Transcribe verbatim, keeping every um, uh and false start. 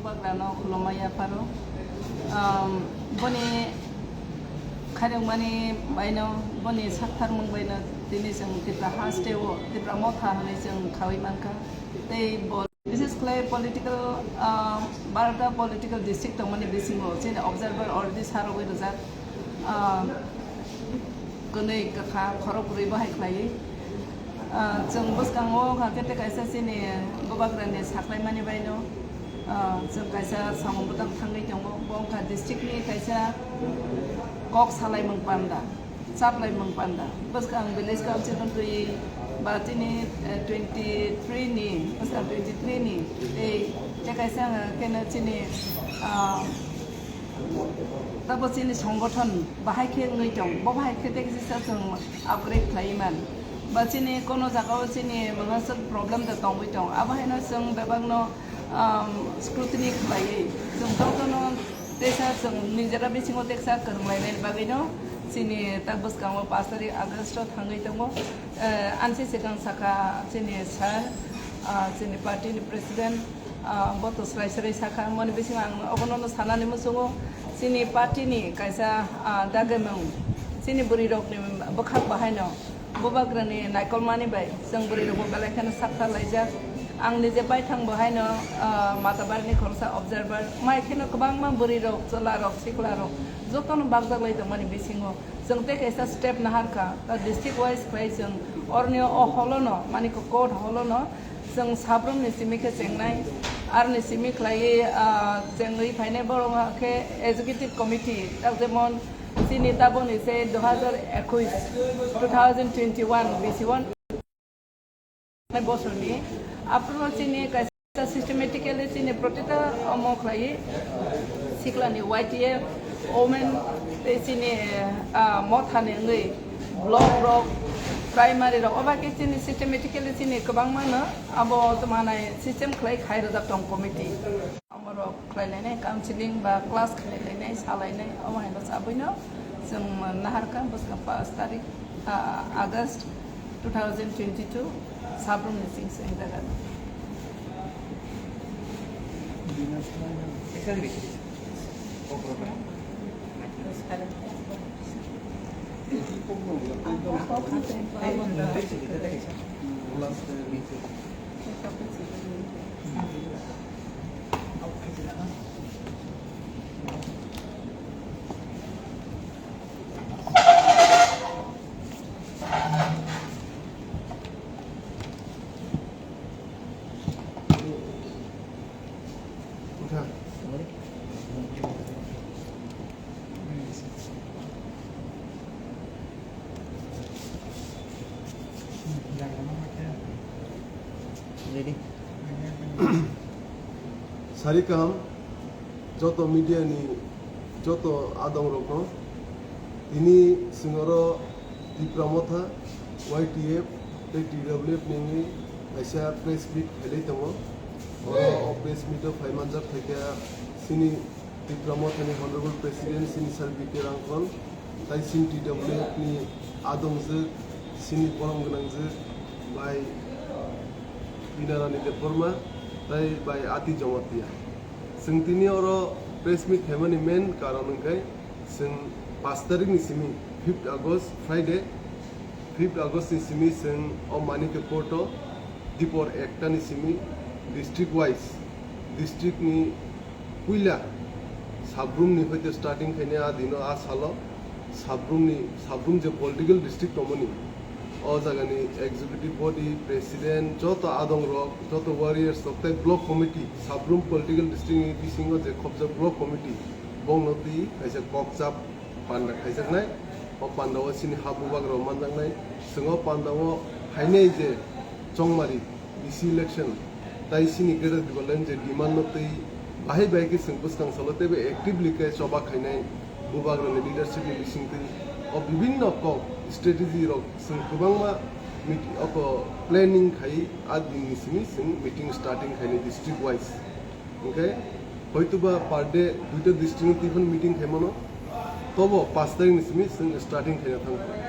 Bubagrano khulumma yapharo. Um, boni khairokmani baino, boni saktharmung baino tini chwng Tipra haste o Tipra Motha hwnwi chwng khawi mankha. Tei bo bises khlai political, ah, barota political district tongmani bisingo chini observer already sarogwi rijak. Ah, kwnwi kwkha khorok kwrwi bo hai khlaiwi. Ah, chwng bwskango hwnkha khe tei kaisa chini bubagrani saklaimani baino, ah, chwng kaisa samung bwtang thangwi tongo. Bo wngkha district ni kaisa kok salaimung panda. Chaplaimung panda. Bwskang village council no twi ba chini, eh, twenty three ni, bwskang twenty three ni tei tei kaisa ang khe no chini, ah, tabo chini songgothon bahai khe wngwi tong, bo bahai khe tei kisa chwng upgrade khlaiwi man. Ba chini kono jagao chini mungsa problem da tongwi tong, abo haino chwng bebak no um, scrutiny khlaiwi chwng jotono teisa chwng nijera bisingo teksa kwrwnglainani bagwino chini tak bwskango pash tarik August o thangwi tongo. Eh, ansi swkang sakha chini sir, ah, chini party ni president, ah, bo to swrai swrai sakha, moni bisingo ang obono no sanani muchungo chini party ni kaisa, ah, dagimung chini bwrwi rok ni bwkhak bahaino Bubagrani naikolmani bai chwng bwrwi rokbo belai kheno sakthar laijak. Ang nije baithang bo haino, ah, Matabarini khoroksa observer. Mai kheno kwbangma bwrwi rok, chwla rok, sikla rok jotono bakjak lai tongmani bisingo chwng tei kaisa step naharkha. Ta district wise khlai chwng orni o holono, mani ko court holono chwng sabrumni simi khe chengnai. Aroni simi khlaiwi, ah, chengwi phainai borok khe executive committee, tak jemon Chini taboni se dui hazar ekush, two thousand twenty-one bisi one bosorni aphuru chini kaisa systematically chini protita omo khlai siklani Y T F, women tei chini, ah, mothani wngwi block rok, primary rok, oba khe chini systematically chini kwbangma no abo tongmanai system khlai khai rwjak tong committee. Omorok khlailainai, counseling ba class khlailainai, salainai, omo hai no sabuino chwng naharkha bwskang pash tarik, ah, August two thousand twenty-two, sabrumni ching chwng jaga. Ready? Sari kaham, joto media ni joto adong rokno tini singoro Tipra Motha, Y T F tei T W F ni wngwi kaisa press meet khailai tongo. Oro o press meet o phai manjak khaikha chini Tipra Mothani Honorable President chini Sir B K Rangkhol, tai chini T W F ni adongjwk, chini borom gwnangjwk bai Binarani Debbarma, tai bai Ati Jamatia. Chwng tini oro press meet khaimani main karon hwnkhe chwng pash tarikni simi, fifth August, Friday, fifth August ni simi chwng o Manikya Court o dipor ekta ni simi district wise, district ni puila Sabrum ni hoite starting khainai a dino a salo Sabrum ni, Sabrum je political district tongmani, o jaga ni executive body, president, joto adong rok, joto warriors rok tei block committee, Sabrum political district ni bisingo je khobjak block committee, bongno twi kaisa kokchap panda khaijaknai. O panda o chini ha bubak rok manjaknai. Chwng o panda o phainai je chongmari B C election, tai chini Greater Tipraland je demand no twi bahai bahai khe chwng bwskang salo teibo actively khe choba khainai bubak rokni leadership ni bisingtwi o bibinno kok strategy rok chwng kwbangma meet-, oko planning khai a din ni simi chwng meeting starting khainai district wise. Hwnkhe hoituba per day duita district-no twiphano meeting khaimano, tobo pash tarikni simi chwng starting khaina thangkha.